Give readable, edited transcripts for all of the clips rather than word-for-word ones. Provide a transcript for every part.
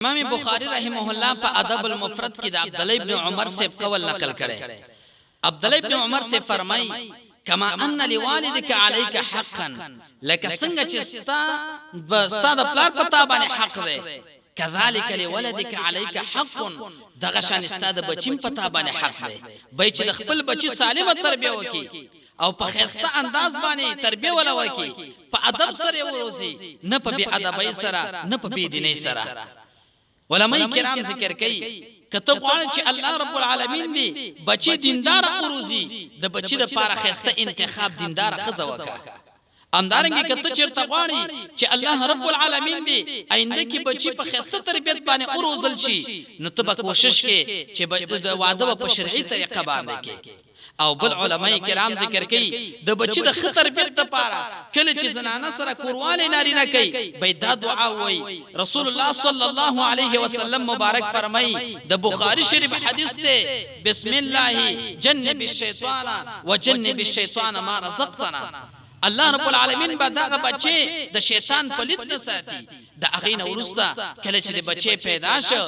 امام بخاری رحمه الله په ادب المفرد کې د عبدالله ابن عمر صاحب قول نقل کړی. عبدالله ابن عمر صاحب فرمایي، کما ان لوالدک علیک حقا، لکه څنګه چې ستا ستا د پلار په تا باندې حق دی، کذالک لولدک علیک حق، دغه شان ستا د بچیم په تا باندې حق دی. به چې د خپل بچی سالمه تربیه وکړي او په ښایسته انداز باندې تربیه ولا وکړي، په ادب سره یې وروزي، نه په بې ادبۍ سره، نه په بې دینۍ سره. علماء کرام ذکر کوي، که ته غواړې چې الله رب العالمین دې بچی دینداره وروزي، د بچي دپاره ښایسته انتخاب دینداره ښځه وکړه. همدارنګه که ته چېرته غواړې چې الله رب العالمین دې آینده کې بچي په ښایسته تربیت باندې وروزل شي، نو ته به کوشش کې چې د واده به په شرعي طریقه باندې کې. او بل علماء کرام ذکر کوي، د بچي د ښه تربیت لپاره کله چې زنانه سره کوروالی نارینه کوي، باید دا دعا ووایي. رسول الله صلی الله علیه وسلم مبارک فرمایي، د بخاری شریف حدیث دی، بسم الله جنب الشیطان وجنب الشیطان ما رزقتنا. الله رب العالمین به دغه بچی د شیطان پلیت نه ساتي. د هغې نه وروسته کله چې د بچی پیدا شو،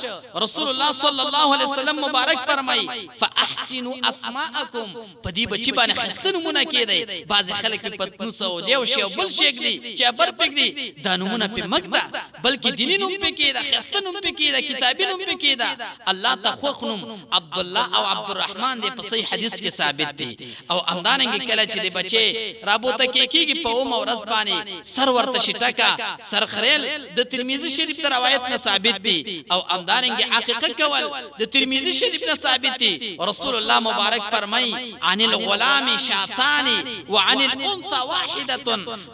رسول الله صلی الله علیه وسلم مبارک فرمایي، فاحسنوا اسماءکم، په دې بچی باندې ښایسته نومونه کیدی. بعضې خلک پې پتنوس او دیو شی او بل شی ږدي، چې ابر پې ږدي، دا نومونه پې مه ږده، بلکې دیني نوم پې کیده، ښایسته نوم پې کیده، کتابي نوم پې کیده. الله ته خوښ نوم عبدالله او عبدالرحمن دی، په صحیح حدیث کې ثابت دی. او همدارنګه کله چې د بچی رابوته کیږي په اومه ورځ باندې سر ورته شیټکه سر خریل د ترمذی شریف د روایت نه ثابت دي، او همدارنګه عقیقه کول د ترمذی شریف نه ثابت دي. رسول الله مبارک فرمایي، عن الغلام شاتان وعن الانثى واحده.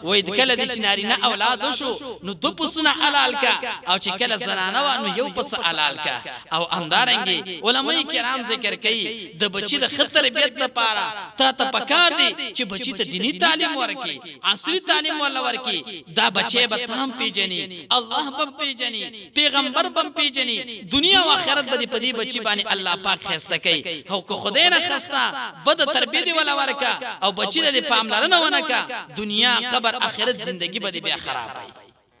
وایي کله دې چې نارینه اولاد وشو نو دوه پسونه حلال کا، او چې کله زنانه وه نو یو پسه حلال کا. او همدارنګه علماء کرام ذکر کوي، د بچي د ښه تربیت لپاره تا ته پکار دي چې بچي ته دیني تعلیم ورکړي، عصري تعلیم ورله ورکړي. دا بچی به ته هم پیژني، الله به هم پیژني، پیغمبر به هم پیژني، دنیا او آخرت به دې په دې بچي باندې الله پاک ښایسته کوي. خو که خدای نه خواسته بده تربیه دې وله ورکړه او بچي له دې پاملرنه ونه کړه، دنیا، قبر، آخرت زندګي به دې بیا خرابه وي.